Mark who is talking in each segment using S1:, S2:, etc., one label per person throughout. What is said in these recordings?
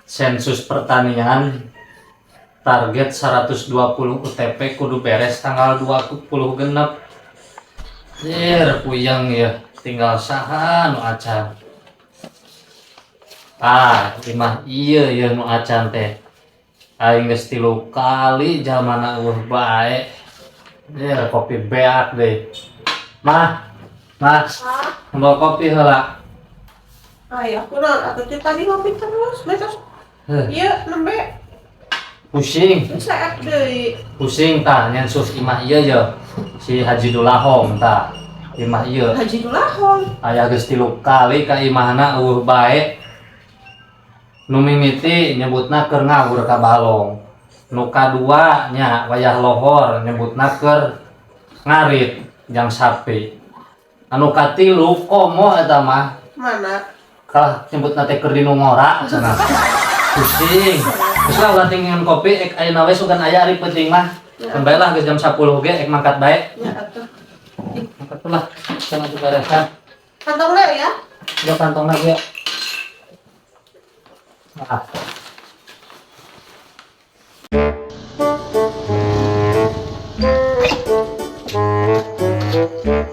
S1: Sensus pertanian target 120 UTP kudu beres tanggal 26. Jir, puyeng ya, tinggal saha nu acan. Ah, imah iya ya nu acan teh. Aing geus 3 kali jalmana euweuh bae. Jir, kopi beak deh. Mah, mah, bawa kopi heula.
S2: Ay, aku naon atuh teh tadi ngopi terus, beres.
S1: Heh,
S2: Ieu nembe
S1: pusing.
S2: seep deui.
S1: Pusing tah nyensus imah ieu ye. Si Haji Dulahong tah. Imah ieu.
S2: Haji Dulahong.
S1: Aya geus 3 kali ka imahna euweuh bae. Nu mimiti nyebutna keur ngawur ka balong. Nu kadua nya wayah lohor nyebutna keur ngarit jang sapi. Anu katilu komo eta mah
S2: Mana?
S1: kalah nyebutna teh keur di nu ngora cenah. Pusing. Geus lah ulah tinggal kopi ek ayeuna we sugan aya ari penting mah. Keun bae lah geus jam 10 ge ek mangkat bae.
S2: Ya atuh.
S1: Mangkat lah cenah beresan.
S2: Kantongna ya.
S1: Udah kantong lagi ya. Ah.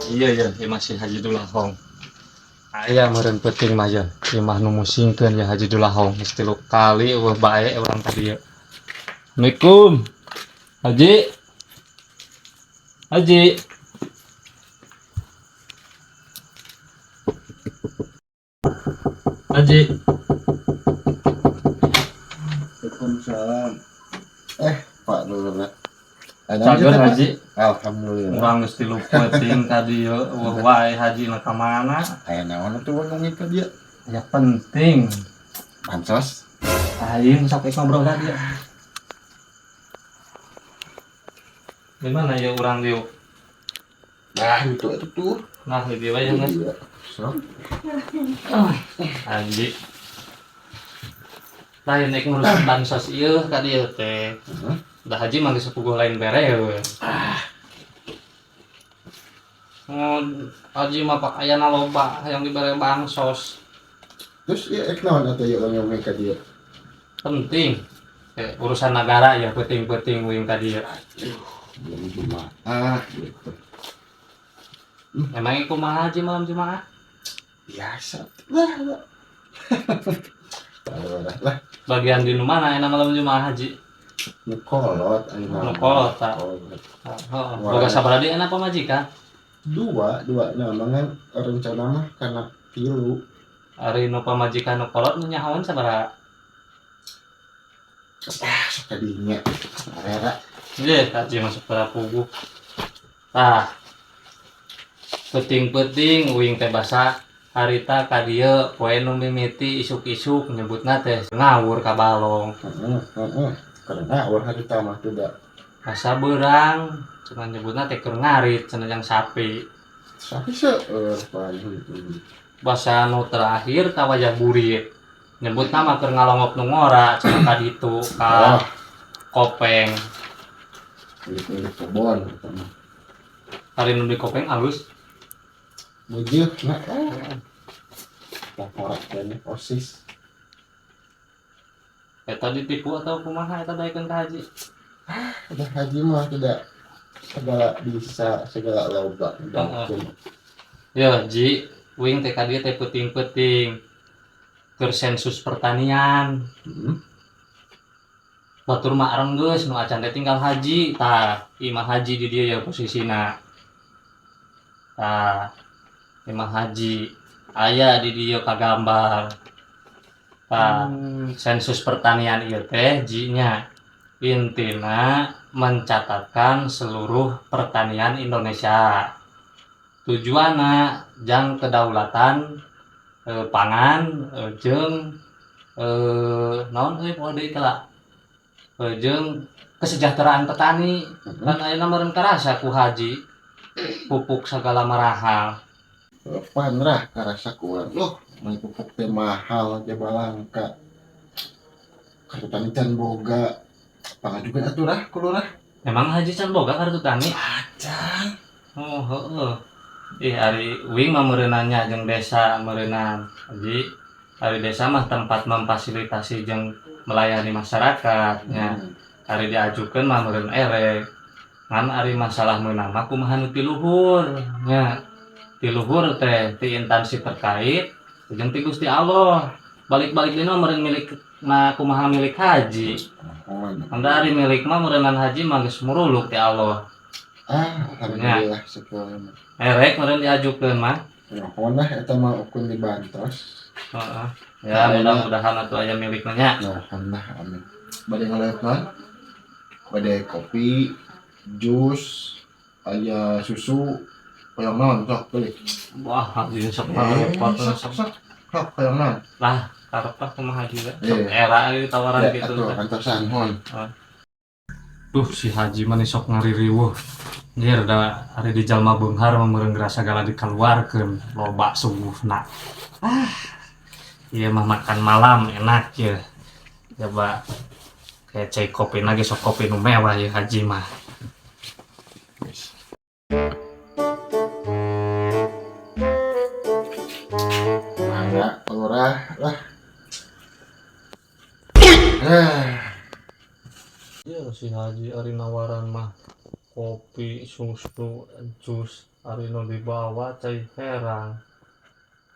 S1: Iya ya, ini masih Haji Dulahong. Aya meureun peuting mah ya. Imah nu musingkeun ya Haji Dulahong. Geus 3 kali euweuh bae urang tadi ya. Assalamualaikum. Haji. Haji. Haji.
S3: Waalaikumsalam. Pak Lurah. Ada
S1: Cager
S3: aja, Pak?
S1: Haji.
S3: Alhamdulillah.
S1: Urang geus 3 peuting tadi ya, euweuh wae Haji na ka mana?
S3: Aya naon atuh ngomongin ka dia?
S1: Ya penting.
S3: Bansos.
S1: Aing sok ngobrol tadi ya. Di mana ya urang dieu?
S3: Nah, itu atuh tuh.
S1: Nah, di dieu we ya geus.
S3: Iya. Sok.
S1: Haji. Lain naik ngurus bansos ieu ka dieu teh.
S3: Heeh.
S1: Da Haji mah geus puguh lain bere we. Oh, Haji mah pakaianna loba hayang dibere bansos.
S3: Terus ieu ek naon atuh ieu ngomongin ka dia?
S1: Penting. Urusan negara ya penting-penting wing ka dieu.
S3: Belum Jumat gitu.
S1: Emang kumaha Haji malam Jumat?
S3: Biasa lah. Lah. Lah, lah.
S1: Bagian di nu mana enak malam Jumat Haji?
S3: Nu kolot ayeuna.
S1: Nu kolot, tah.
S3: Kolot.
S1: Heeh. Boga sabaraha deui enak pamajikan?
S3: Dua, dua. Nah, mangan rencana mah karena 3.
S1: Ari nu pamajikan nu kolot nu nyahoan sabaraha?
S3: Ah, sok kadinya. Arera.
S1: Nggih, Haji masuk para puguh. Tah. Peuting-peuting uing teh basa harita ka dieu poe nu mimiti isuk-isuk nyebutna teh ngawur ka balong.
S3: Heeh, heeh. Karena ngawur harita mah tuh da.
S1: Asa beurang cenah nyebutna teh keur ngarit cenah jang sapi.
S3: Sapi seueur pan.
S1: Basa nu terakhir ka wajah burit. Nyebutna mah keur ngalongok nu ngora cenah ka ditu ka
S3: Oh,
S1: kopeng.
S3: milik-milik kebon eta mah.
S1: Ari nu di kopeng alus.
S3: Meujeuk na. Laporan keneh OSIS.
S1: Eta ditipu atau kumaha eta daekeun ka Haji?
S3: Udah Haji mah tidak segala bisa, segala loba.
S1: Heeh. Ya, Ji, wing teh ka dieu teh peuting-peuting keur sensus pertanian.
S3: Hmm.
S1: Batur mah arenggeus nu acan teh tinggal Haji. Tah, imah Haji di dieu ya posisina. Tah, imah Haji aya di dieu kagambar. Tah, sensus pertanian ieu teh Ji nya intina mencatatkan seluruh pertanian Indonesia. Tujuanna jang kedaulatan pangan jeung naon euy poho deui teh lah. Jeung kesejahteraan petani. Kan ayeuna meureun karasa ku Haji pupuk sagala marahal.
S3: Pan rah karasa ku urang. Loh, mun pupuk teh mahal aja balangka. Kartu tani can boga. Pangajukeun atuh rah ku lurah.
S1: Emang Haji can boga kartu tani?
S3: Acan.
S1: Oh, heeh. Ih, ari uing mah meureunanya jeung desa meureunan. Haji. Ari desa mah tempat memfasilitasi jeung melayani masyarakat nya. Ari diajukeun mah meureun erek. Ngan ari masalah meunang mah kumaha nu ti luhur nya. Ti luhur teh ti instansi terkait jeung ti Gusti Allah. Balik-balik dina meureun milik na kumaha milik haji.
S3: Mohon.
S1: Anda ari milik mah meureunan haji mah geus muruluk ti Allah.
S3: Ah, alhamdulillah sekian.
S1: Erek meureun diajukeun mah.
S3: Mohon lah eta mah ukun dibantos.
S1: Heeh. Ya, mudah-mudahan atuh aya milikna nya.
S3: Mohon lah, amin. Bade ngaliwet naon? Bade kopi, jus, aya susu, hoyong naon sok beli.
S1: Wah, haji sok
S3: Eh,
S1: repot
S3: sok
S1: sok.
S3: Sok. Sok hoyong naon?
S1: Lah, karep lah kumaha haji we. Sok
S3: Iya.
S1: era ieu tawaran
S3: Ya,
S1: gitu
S3: atuh
S1: teh.
S3: Antosan mohon.
S1: Duh, si haji mah sok ngaririweuh. Anjir da ari di jalma beunghar mah meureun geura sagala dikaluarkeun, loba suguhna. Ah. Ieu mah makan malam enak ya. Coba kayak cai kopi lagi, sok kopi nu mewah ya haji mah.
S3: Yes. Mangga, Pak Lurah lah. Ah,
S1: Ya si haji ari nawaran mah kopi, susu, jus, ari nu dibawa cai herang.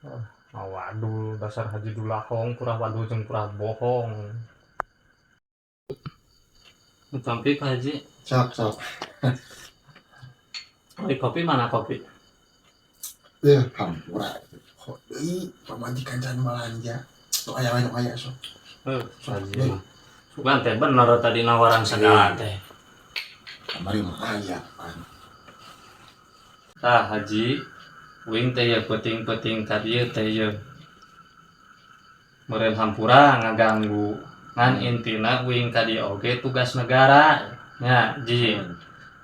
S1: Ah, wadul dasar haji dulahong, kurang wadul jeung kurang bohong. Tampi Pak Haji,
S3: sok sok.
S1: Ari kopi mana kopi?
S3: Eh, hampura. Kok deui pamajikan can balanja. Tuh aya we nu aya sok.
S1: Eh, Haji mah. Sugan teh bener tadi nawaran segala teh.
S3: Kamari mah aya pan.
S1: Tah Haji, uing teh ye peuting-peuting ka dieu teh ye. Meureun hampura ngaganggu. Ngan intina uing ka dieu oge tugas negara. Nya, Ji.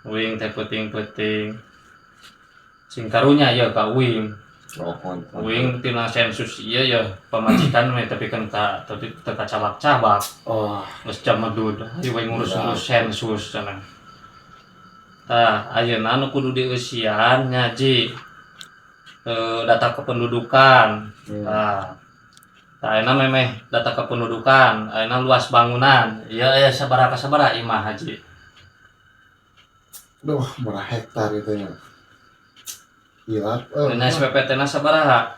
S1: Uing teh peuting-peuting. Sing karunya ye ka uing.
S3: Mohon.
S1: Uing tina sensus ieu ya pamajikan we tapi kan ka tapi teu kacabak-cabak.
S3: Oh,
S1: Geus jamedud. Hayu we ngurus-ngurus sensus cenah. Tah, ayeuna nu kudu dieusian nya Ji. Data kependudukan. Tah. Tah ayeuna memeh data kependudukan, ayeuna luas bangunan. Ieu aya sabaraha sabaraha imah Haji?
S3: Duh, murah hektar itu nya. Hilap. Eh,
S1: Dina SPPT na sabaraha?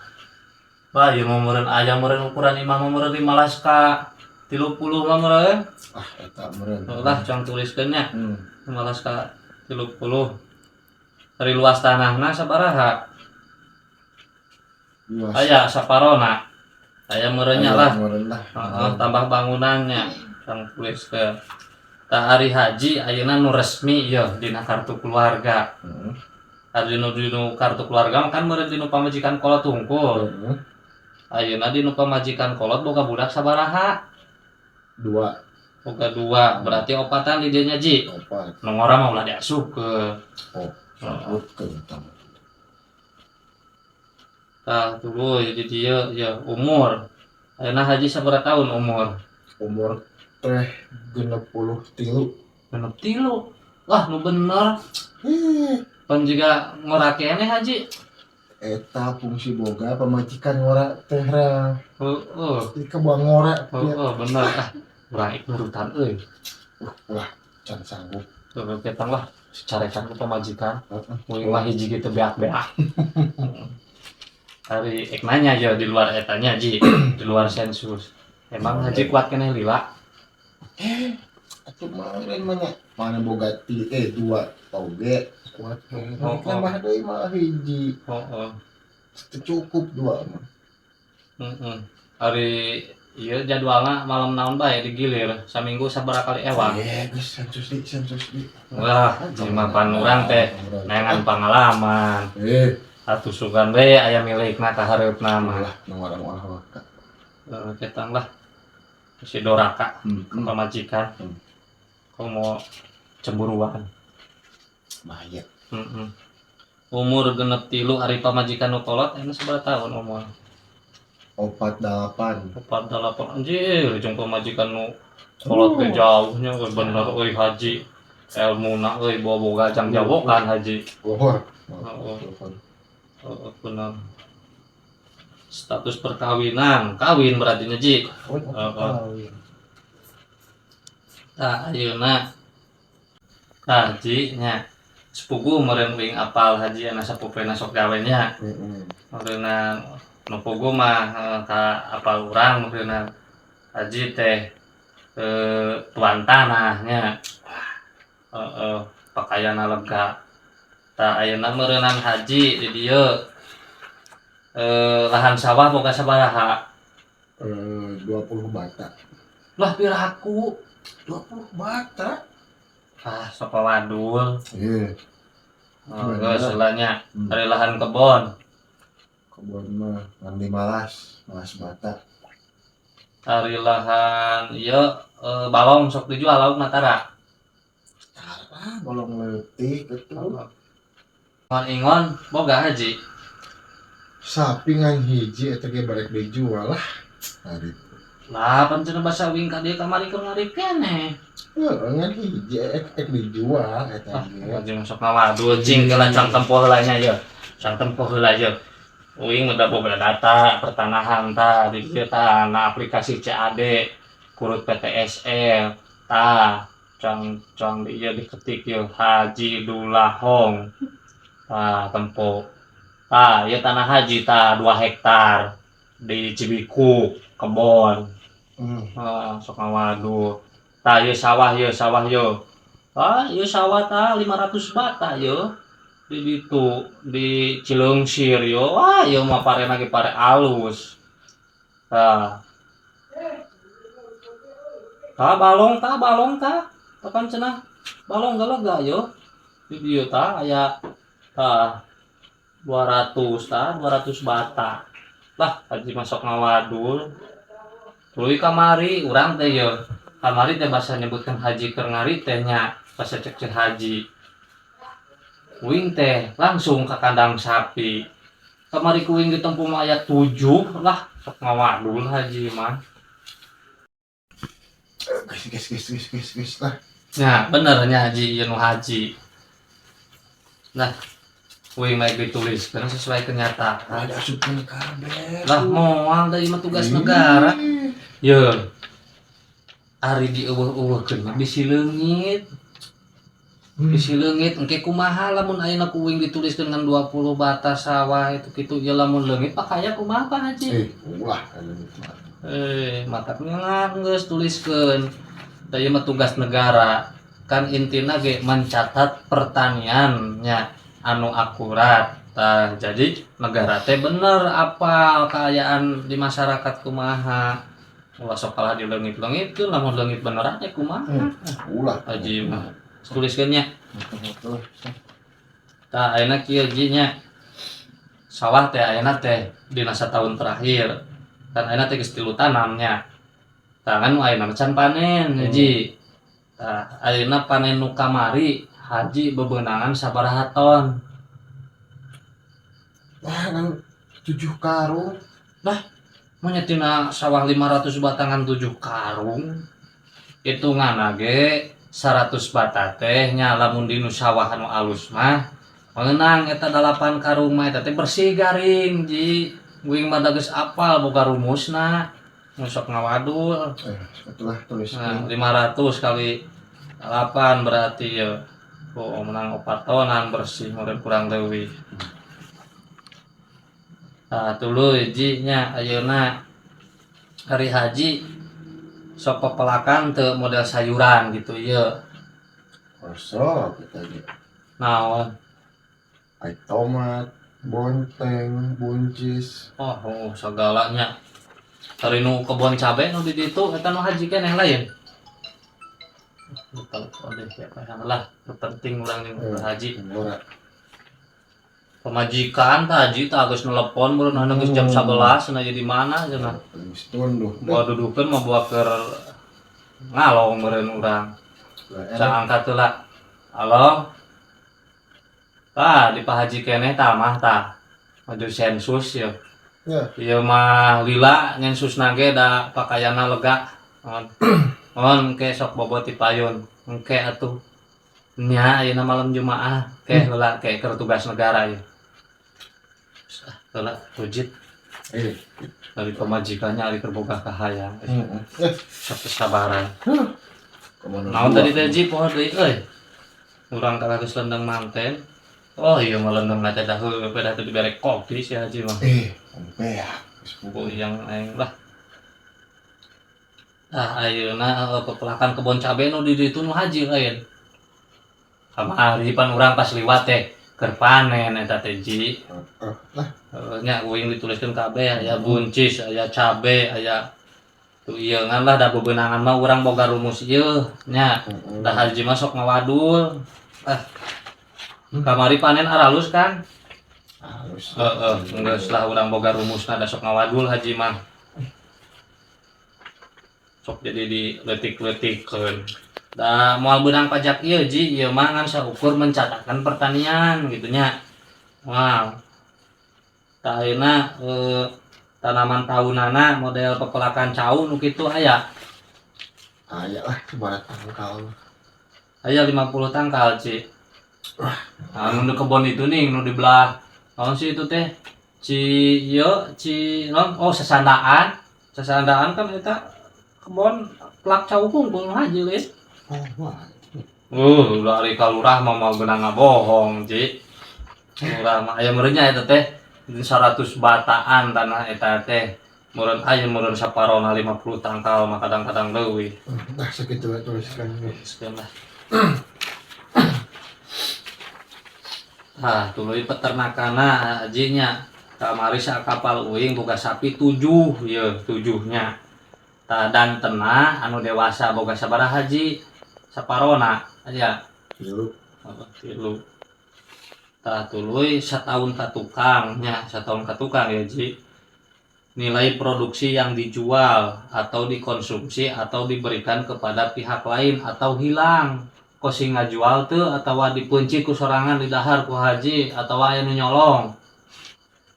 S1: Wah, ieu mah meureun aya meureun ukuran imah mah meureun 15 ka 30 mah meureun.
S3: Ah, eta meureun.
S1: Lah, cong tuliskeun nya. 15 ka 30. Dari luas tanahna sabaraha?
S3: Luas.
S1: Aya saparona. Aya meureunnya lah.
S3: Meureun lah.
S1: Heeh, tambah bangunannya kang tuliskeun. Tah ari haji ayeuna nu resmi ieu dina kartu keluarga. Ari dinu kartu keluarga mah kan meureun dinu pamajikan kolot tungkul. Ayeuna dinu pamajikan kolot boga budak sabaraha?
S3: Dua.
S1: Boga dua, berarti opatan di dieu nya Ji.
S3: Opat.
S1: Nu ngora mah ulah diasupkeun.
S3: Oh, sebutkeun eta mah.
S1: Tah tuluy di dieu ya umur. Ayeuna haji sabaraha tahun umur?
S3: Umur teh 63.
S1: 63. Wah, nu bener.
S3: Heh,
S1: Pan juga ngora keneh haji.
S3: Eta fungsi boga pamajikan ngora teh ra.
S1: Heeh.
S3: Jadi kebuang ngora.
S1: Heeh, bener. Ah, urang ik nurutan euy.
S3: Wah, can sanggup.
S1: Tuh ketang lah carekan ku pamajikan.
S3: Heeh.
S1: Uing mah hiji gitu beak-beak. Ari ek nanya ya di luar etanya Ji, di luar sensus. Emang haji kuat keneh lila?
S3: Eh, atuh mah lain mah nya. Mana boga ti eh dua oge kuat keneh.
S1: Oh, oh.
S3: Nambah deui mah hiji.
S1: Heeh.
S3: Teu cukup dua mah.
S1: Heeh. Ari ieu jadwalna malam naon bae digilir, saminggu sabaraha kali ewang.
S3: Eh, geus sensus di, sensus di.
S1: Wah, haji mah pan urang teh neangan pangalaman.
S3: Eh,
S1: Atuh sugan we aya milikna ka hareupna mah.
S3: lah, nu ngora moal ka.
S1: Heeh, ketang lah. Si doraka pamajikan. Komo cemburuan.
S3: Bahaya.
S1: Heeh. Umur 63, ari pamajikan nu kolot ayeuna sabaraha tahun umur?
S3: 48.
S1: 48, anjir, jeung pamajikan nu kolot ge jauhnya euy, bener euy haji. Elmuna euy boboga jang jawokan haji.
S3: Lohor.
S1: Heeh.
S3: Lohor.
S1: Heeh, bener. Status perkawinan, kawin berarti nya, Ji.
S3: Kawin.
S1: Oh, oh.
S3: Kawin.
S1: Tah, ayeuna tah, Ji, nya sepugu meureun uing apal Haji anu sapupena sok gawe nya.
S3: Heeh.
S1: Meureunna nu pugu mah ka apal urang meureunna Haji teh tuan tanah nya. Heeh, pakaianna lega. Tah, ayeuna meureunan Haji di dieu lahan sawah boga sabaraha?
S3: 20 bata.
S1: Lah, piraku?
S3: 20 bata.
S1: Ah, sok wadul.
S3: Iya.
S1: Oh,
S3: Bener.
S1: geus lah nya. Ari lahan kebon?
S3: Kebon mah ngan 15, 15 bata.
S1: Ari lahan ieu balong sok dijual laukna tara?
S3: Ah, balong leutik atuh.
S1: Ingon boga, Haji?
S3: Sapi ngan hiji, eta ge barek dijual lah. Ari.
S1: Lah, pan cenah basa uing ka dieu kamari keur ngarit keneh.
S3: Heeh, ngan hiji ek dijual eta
S1: Ah,
S3: ge.
S1: Haji mah sok ngawadul cing heula, cang tempo heula nya ye. Cang tempo heula ye. Uing udah boga data pertanahan tah di dieu tah na aplikasi CAD kurut PTSL tah, cang cang di ieu diketik ye Haji Dulahong tah, tempo tah ieu tanah Haji tah, 2 hektar di Cibiku, kebon. Ah, sok ngawadul tah ieu sawah, ieu sawah ieu. Ah, ieu sawah tah 500 bata ieu di ditu di Cileungsir yo. Wah, ieu mah pare lagi pare alus tah. Tah balong, tah balong tah. Kapan cenah balong galega yo di dieu tah, aya tah 200 tah, 200 bata lah. Haji masuk ngawadul. Tuluy kamari urang teh ye, kamari teh basa nyebutkeun haji keur ngarit teh nya, basa cek cek haji uing teh langsung ke kandang sapi. Kamari ku uing ditempuh mah aya 7 lah. Sok ngawadul haji mah.
S3: Guys, guys, guys, guys, guys, guys lah.
S1: Nah, bener nya, Haji, ieu nu haji. Nah, uing mah dituliskeun sesuai kenyataan.
S3: Ada asupkeun kabeh.
S1: Lah, moal da ieu mah tugas negara. Ye, ari dieuweuh-euweuhkeun mah bisi leungit. Bisi leungit engke kumaha lamun ayeuna ku uing dituliskeun ngan 20 bata sawah itu kitu ieu, lamun leungit pakaya kumaha, Pak Haji?
S3: Eh, ulah leungit mah.
S1: Eh, mataknya geus tuliskeun. Da ieu mah tugas negara. Kan intina ge mencatat pertanian nya anu akurat. Tah, jadi negara teh bener apal kaayaan di masyarakat kumaha. Ulah sok kalah dileungit-leungitkeun, lamun leungit beneran ya kumaha?
S3: Ulah.
S1: Haji mah tuliskeun nya.
S3: Betul.
S1: Tah, ayeuna kieu, Ji, nya. Sawah teh ayeuna teh dina satahun terakhir. Kan ayeuna teh geus tilu tanamnya. Tah, kan nu ayeuna mah can panen, Ji. Tah, ayeuna panen nu kamari Haji bebenangan sabaraha ton?
S3: Wah, ngan 7 karung.
S1: Manya tina sawah 500 batangan 7 karung. Hitunganna ge 100 bata teh nya, lamun dinu sawah anu alus mah meunang eta 8 karung mah, eta teh bersih garing, Ji. Uing mah da geus apal boga rumusna. Nu sok ngawadul.
S3: Eh, itulah tulis.
S1: Nah, 500 kali 8 berarti ya. Oh, menang 4 tonan bersih meureun kurang leuwih. Nah, tuluy, Ji, nya ayeuna hari haji sok pepelakan teu model sayuran gitu ieu?
S3: Osok kita ge.
S1: Naon?
S3: Ai tomat, bonteng, buncis.
S1: Oh, segalanya. Ari nu kebon cabe nu di ditu eta nu haji keneh lain? Telepon deh siapa yang lah, nu penting urang jeung haji.
S3: Ora.
S1: Pamajikan tah, haji tah geus nelepon meureun geus jam 11 cenah, jadi mana cenah.
S3: Geus tunduh.
S1: Bawa dudukeun mah bawa keur ngalong meureun urang.
S3: Lah,
S1: Sa angkat heula. Halo. Tah, di Pak Haji keneh tah mah tah. Maju sensus ya.
S3: Ya.
S1: Ieu mah lila nyensusna ge da pakaianna lega. Mohon. Mohon engke sok bobot di payun. Engke atuh. Nya ayeuna malam Jumaah ke heula ke keur tugas negara ieu. Ah, heula rujit.
S3: Eh,
S1: Dari pamajikannya ari keur boga kahayang.
S3: Heeh. Eh,
S1: Sok sabaran.
S3: Kemana?
S1: Naon tadi teh, Ji, poho deui euy. Urang kalah geus lendeng manten. Oh iya mah lendeng teh dah heueuh dah teu dibere kopi si Haji mah.
S3: Eh, ompe ya. Geus
S1: Bu yang aing lah. Ah ayeuna pepelakan kebon cabe nu di ditu nu haji lain. Kamari pan urang pas liwat teh keur panen eta teh, Ji.
S3: Heeh. Lah,
S1: Nya uing dituliskeun kabeh, aya buncis, aya cabe, aya tuh ieu ngan lah da bebenangan mah urang boga rumus ieu nya.
S3: Heeh.
S1: Da haji mah sok ngawadul. Ah. Kamari panen aralus kan?
S3: Halus.
S1: Heeh, geus lah urang boga rumusna da sok ngawadul haji mah. Sok jadi dileutik-leutikeun. Da moal beunang pajak ieu, Ji, ieu mah ngan saukur mencatatkan pertanian gitu nya. Wow. Tah ayeuna tanaman tahunana model pepelakan cau nu kitu aya?
S3: Aya lah sabaraha tangkal.
S1: Aya 50 tangkal, Ci. Nah, nu di kebon itu nih, nu di belah naon sih itu teh? Ci ieu, ci non oh sesandaan. Sesandaan kan eta kebon pelak cau hungkul nu haji geus.
S3: Oh, wah.
S1: Dari kalurah mah mau beunang ngabohong, Ci. Lurah mah aya meureun eta teh 100 bataan tanah eta teh. Meureun aya meureun saparona 50 tangkal mah kadang-kadang leuwih.
S3: Nah, sakitu we tuliskan geus.
S1: Sekian lah. Ah, tuluy peternakana haji nya. Kamari kapal uing boga sapi 7 ye, 7-nya. Tah dantena anu dewasa boga sabaraha, Haji? Saparona aya?
S3: 3.
S1: Oh, 3. Tah tuluy satahun ka tukang nya, satahun ka tukang ya, Ji. Nilai produksi yang dijual atau dikonsumsi atau diberikan kepada pihak lain atau hilang. Kos ngajual teu atawa dipeunci ku sorangan di dahar ku haji atawa aya nu nyolong?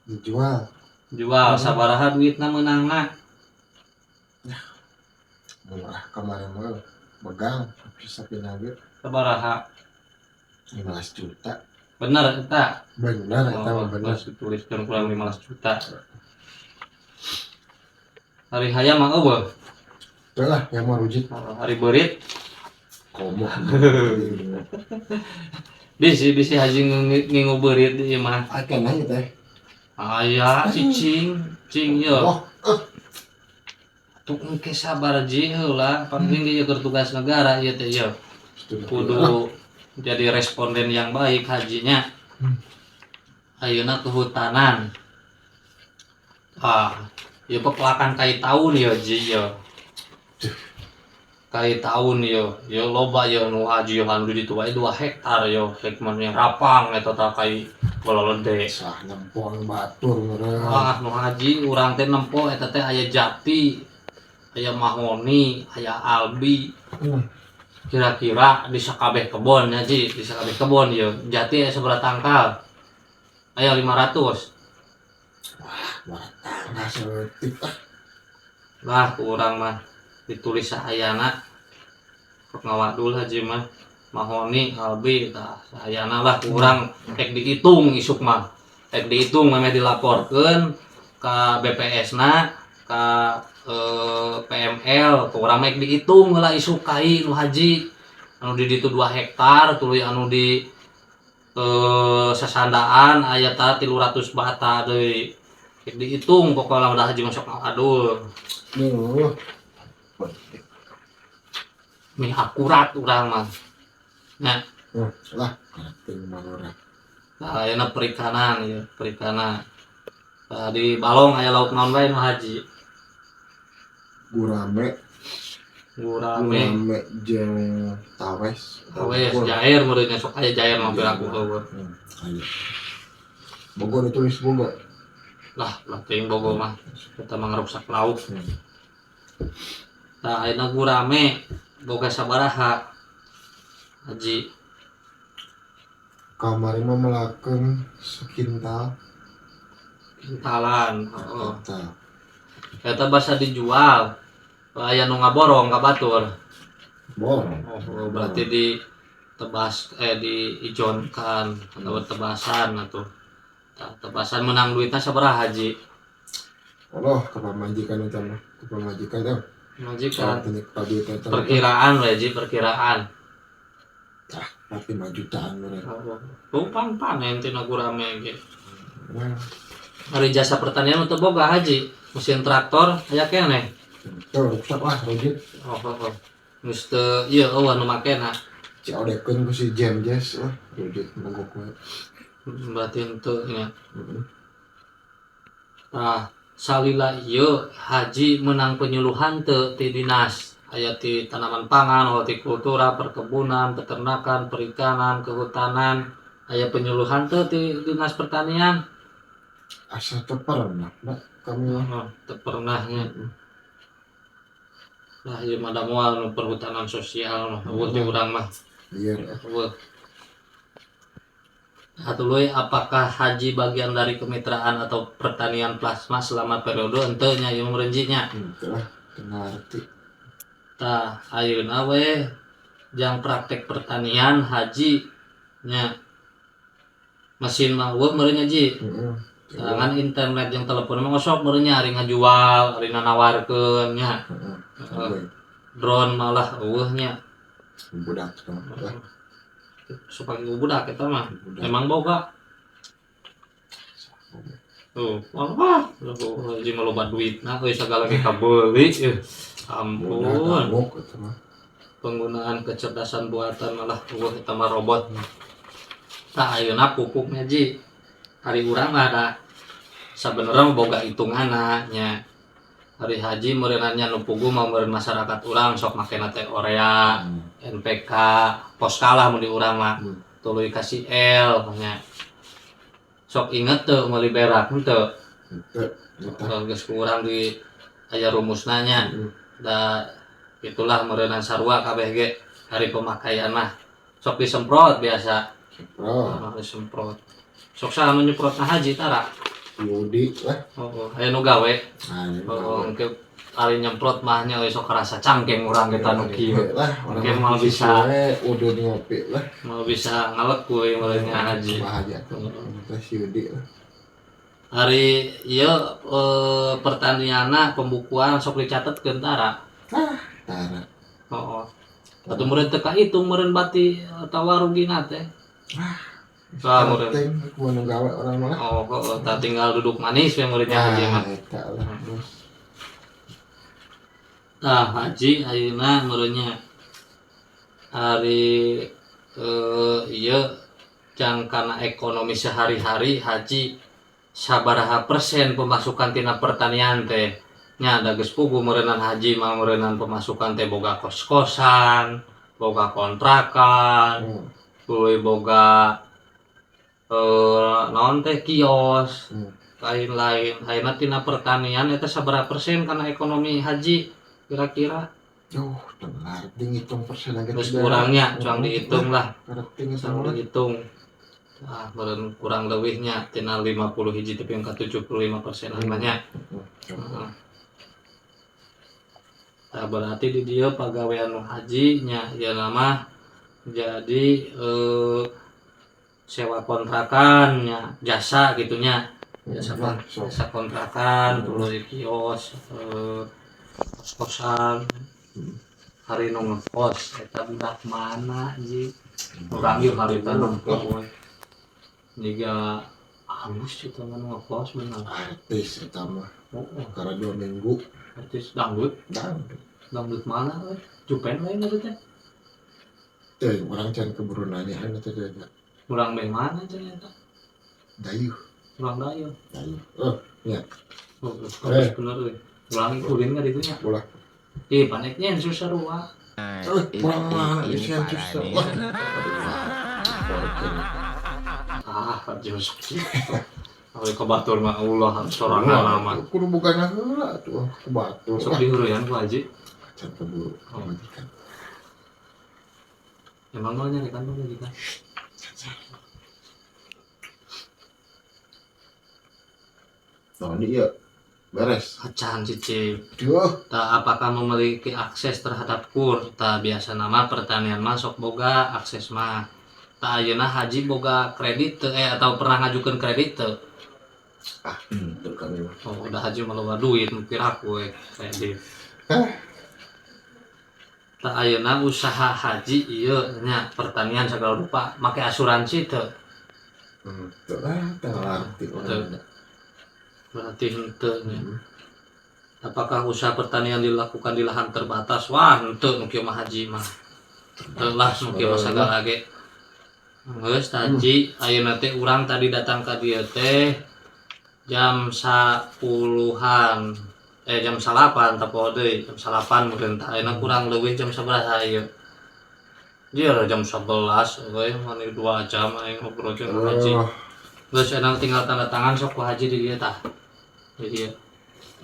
S3: Dijual.
S1: Jual. Sabaraha duitna meunangna?
S3: Murah kemarin mah begang bisa sapi ge.
S1: Sabaraha?
S3: 15 juta.
S1: Bener eta?
S3: Bener eta mah,
S1: Oh,
S3: bener.
S1: Geus dituliskeun kurang 15 juta. Ari hayam mah euweuh?
S3: Teu lah, yang mau rujit.
S1: Ari beurit?
S3: Komo.
S1: Bisi bisi haji ngingu beurit di imah.
S3: Akan aja teh.
S1: Aya cicing cing ye.
S3: Oh,
S1: Tuh engke sabar, Ji, heula penting ieu keur tugas negara ieu teh ieu.
S3: Setuju.
S1: Kudu jadi responden yang baik hajinya. Ayeuna kehutanan. Ah, ieu pepelakan kai taun ya, Ji, ye. Kai taun ye, ye loba ye nu haji anu di ditu wae 2 hektar ye, hekman yang rapang eta tah kai bololode.
S3: Sah nempon batur meureun.
S1: Wah, nu haji urang teh nempo eta teh aya jati, aya mahoni, aya albi. Kira-kira di sakabeh kebon ya, Ji, di sakabeh kebon ye. Jati aya sabaraha tangkal? Aya 500.
S3: Wah, tangga saeutik ah.
S1: Lah, ku urang mah ditulis saayana. Sok ngawadul haji mah. Mahoni, albi, tah saayana lah ku urang rek dihitung isuk mah. Rek dihitung memeh dilaporkeun ka BPS na, ka PML, ku urang mah rek dihitung heula isuk kai nu haji. Anu di ditu 2 hektar, tuluy anu di sasandaan aya ta 300 bata deui. Rek dihitung pokona udah haji masuk aduh.
S3: Duh.
S1: Mih akurat urang mah. Nah,
S3: Lah, karating manora.
S1: Nah, ayeuna perikanan ya, perikanan. Nah, di balong aya lauk naon wae nu haji?
S3: Gurame.
S1: Gurame.
S3: Gurame jeung tawes.
S1: Tawes, jair meureun sok aya jair mah piraku euweuh.
S3: Aya. Bogor ditulis Bogor.
S1: Lah, lah teuing Bogor mah. Eta mah ngaruksak lauk. Nah, ayeuna gurame boga sabaraha, Haji?
S3: Kamari mah melakeun sekintal.
S1: Kintalan, heeh.
S3: Kintal.
S1: Eta basa dijual. Aya nu ngaborong ka batur?
S3: Borong.
S1: Oh, berarti di tebas diijonkan atau tebasan atuh. Tah, tebasan menang duitnya sabaraha, Haji?
S3: Allah ke pamajikan eta mah, ke pamajikan teh.
S1: Majikan.
S3: Tadi eta.
S1: Perkiraan we Ji, perkiraan.
S3: Ah, 45 jutaan meureun.
S1: Tumpang panen tina gurame ge.
S3: Nah,
S1: Ari jasa pertanian teu boga Haji, mesin traktor aya keneh.
S3: Tuh rusak lah rujit.
S1: Oh. Geus teu ieu eueuh nu makena.
S3: Ciodekeun ku si Jam Jazz lah, rujit mogok we.
S1: Berarti henteu nya.
S3: Heeh.
S1: Tah, salila ieu Haji menang penyuluhan teu ti dinas. Aya ti tanaman pangan, hortikultura, perkebunan, peternakan, perikanan, kehutanan. Aya penyuluhan teu ti dinas pertanian?
S3: Asa teu pernah, Mbak, kami mah.
S1: Oh, teu pernah nya. Lah ieu mah da moal nu perhutanan sosial mah, eueuh di urang mah.
S3: Iya.
S1: Eueuh. Atuh apakah Haji bagian dari kemitraan atau pertanian plasma selama periode henteu nya ieu mah merenji nya?
S3: Henteu lah, teu ngarti.
S1: Tah, ayeuna we jang praktek pertanian Haji nya. Mesin mah eueuh meureun nya Ji.
S3: Heeh.
S1: Sedangkan internet jeung telepon mah osok meureun nya ari ngajual, ari nanawarkeun nya.
S3: Heeh.
S1: Drone malah eueuh nya.
S3: Budak teh lah.
S1: Sok pake budak eta mah.
S3: Budak.
S1: Emang boga. Tuh, wah, Haji mah loba duitna euy sagala ge kabeuli euy. Ampun.
S3: Budak eta mah.
S1: Penggunaan kecerdasan buatan malah eueuh eta mah robot. Tah ayeuna pupuknya Ji. Hari urang mah da sabenerna mah boga hitunganna nya. Hari Haji meureunna nu puguh mah meureun masyarakat urang sok makena teh Orea, NPK, Posca lah mun di urang mah. Tuluy kasih L nya. Sok inget teu meuli berak henteu.
S3: Henteu.
S1: Kalau geus ku urang di aya rumusna nya. Da itulah meureunan sarua kabeh ge hari pemakaian mah. Sok disemprot biasa.
S3: Semprot.
S1: Oh, disemprot. Sok saha nu nyemprotna Haji tara?
S3: Yudi lah.
S1: Oh, aya nu gawe.
S3: Aya nu
S1: Oh,
S3: gawe.
S1: engke ari nyemprot mah nya euy sok karasa cangkeng urang kita nu kieu.
S3: Lah, urang
S1: Mungkin
S3: mah
S1: mau bisa.
S3: we udud ngopi lah.
S1: Mau bisa ngalek kuy meureun nya Haji.
S3: Kumaha aja tuh. Teh si Yudi lah.
S1: Ari ieu pertanianna pembukuan sok dicatetkeun tara?
S3: Ah, tara.
S1: Heeh. Atuh meureun teu kahitung meureun bati atawa rugina teh.
S3: Ah,
S1: Tah meureun.
S3: penting aku nu gawe urang mah.
S1: Oh, heeh, tah tinggal duduk manis we meureun nya Haji mah.
S3: Nah, eta lah, bos.
S1: Tah Haji ayeuna meureun nya ari ieu jang kana ekonomi sehari-hari Haji sabaraha persen pemasukan tina pertanian teh nya da geus puguh meureunan Haji mah meureunan pemasukan teh boga kos-kosan, boga kontrakan, tuluy boga naon teh kios, lain-lain. Ayeuna tina pertanian eta sabaraha persen kana ekonomi Haji kira-kira?
S3: Duh, teu ngarti ngitung persen ge.
S1: Geus kurangnya, cuang dihitung lah.
S3: Ngarti ngitung
S1: Cuang
S3: lah.
S1: dihitung. Ah, meureun kurang leuwihnya tina 50 hiji tepi ka 75% mah nya. Heeh. Tah berarti di dieu pagawean nu haji nya ieu mah jadi sewa kontrakan nya, jasa gitu nya. Jasa jasa kontrakan, tuluy kios, kos-kosan. Hari nu ngekos eta budak mana Ji? Urang ieu harita nu ngekos. Jiga halus eta mah nu ngekos bener.
S3: Artis eta mah.
S1: Heeh.
S3: Karena 2 minggu.
S1: Artis dangdut.
S3: Dangdut.
S1: Dangdut mana euy? Jupen lain eta teh.
S3: Teh, urang can keburu nanyaan eta teh.
S1: Urang beh mana cenah eta?
S3: Dayuh.
S1: Urang Dayuh.
S3: Dayuh. Oh, nya.
S1: Oh, bagus bener euy. Urang ulin ka ditu nya.
S3: Ulah.
S1: Ih, paneknya yang susah ruah.
S3: Kurang mana isi yang susah. Wah.
S1: Ah, kerja sakit. Kalau ke batur mah Allah sorangan mah.
S3: Kudu bukan heula atuh ke batur.
S1: Sok dihuruyan ku Haji.
S3: Can keburu pamajikan.
S1: Emang mau nyari kan pamajikan?
S3: Nah, ini iya. Beres.
S1: Acan cici.
S3: Duh.
S1: Tak apakah memiliki akses terhadap kur? Tak biasa nama pertanian masuk boga akses mah. Tak ayeuna Haji boga kredit teu, atau pernah ngajukeun kredit teu?
S3: Ah, henteu kami mah.
S1: Oh, udah haji mah loba duit mikir aku we kredit.
S3: Eh.
S1: Tah ayeuna usaha haji ieu nya pertanian segala rupa make asuransi teu?
S3: Henteu lah, teu ngarti urang.
S1: Berarti henteu nya. Apakah usaha pertanian dilakukan di lahan terbatas? Wah, henteu nu kieu mah haji mah. Teu lah nu kieu mah sagala ge. Geus tah haji, ayeuna teh urang tadi datang ka dieu teh jam 10-an. Jam 9 tapoho deui, jam 9 meureun tah ayeuna kurang leuwih jam sabaraha ieu? Jir jam 11 euy, mani 2 jam aing ngobrol jeung haji.
S3: Oh,
S1: Geus enak tinggal tanda tangan sok ku haji di dieu tah. Di dieu.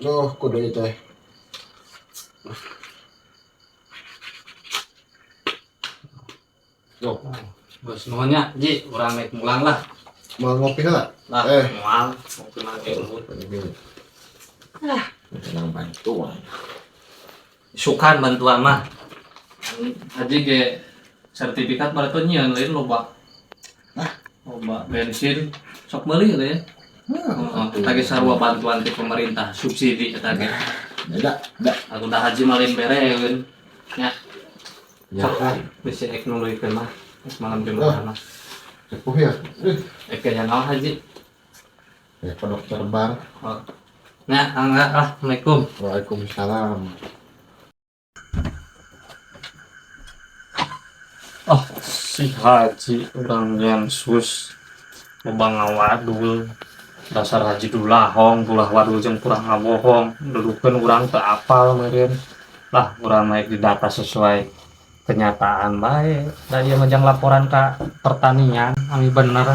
S3: loh, kudu ieu teh. Loh,
S1: Geus nuhun nya, Ji, urang naik mulang lah.
S3: mau ngopi heula?
S1: Lah,
S3: Eh.
S1: moal, ngopi mah ge euweuh.
S3: Ini. Ah, tenang bantuan.
S1: Sukan bantuan mah. Haji ge sertifikat bareto nyieun lain loba.
S3: Hah?
S1: Loba bensin sok meuli lain. Heeh, kita ge sarua bantuan ti pemerintah, subsidi eta ge.
S3: Beda, da.
S1: Aku dah haji malin bereun. Nya,
S3: Ya,
S1: sok bisi ek nuluykeun mah. Geus malam Jumat mah.
S3: sepuh ya. Eh,
S1: Ek nya naon haji?
S3: ya kodok terbang.
S1: Oh. Nya, angga lah, Assalamualaikum.
S3: Waalaikumsalam.
S1: Oh, si haji urang sus loba ngawadul. Dasar haji dulahong, dulah wadul jeung kurang ngabohong. Dudukeun urang teu apal meureun. Lah, urang naik di data sesuai kenyataan bae. Da ieu mah jang laporan ka pertanian, ami bener.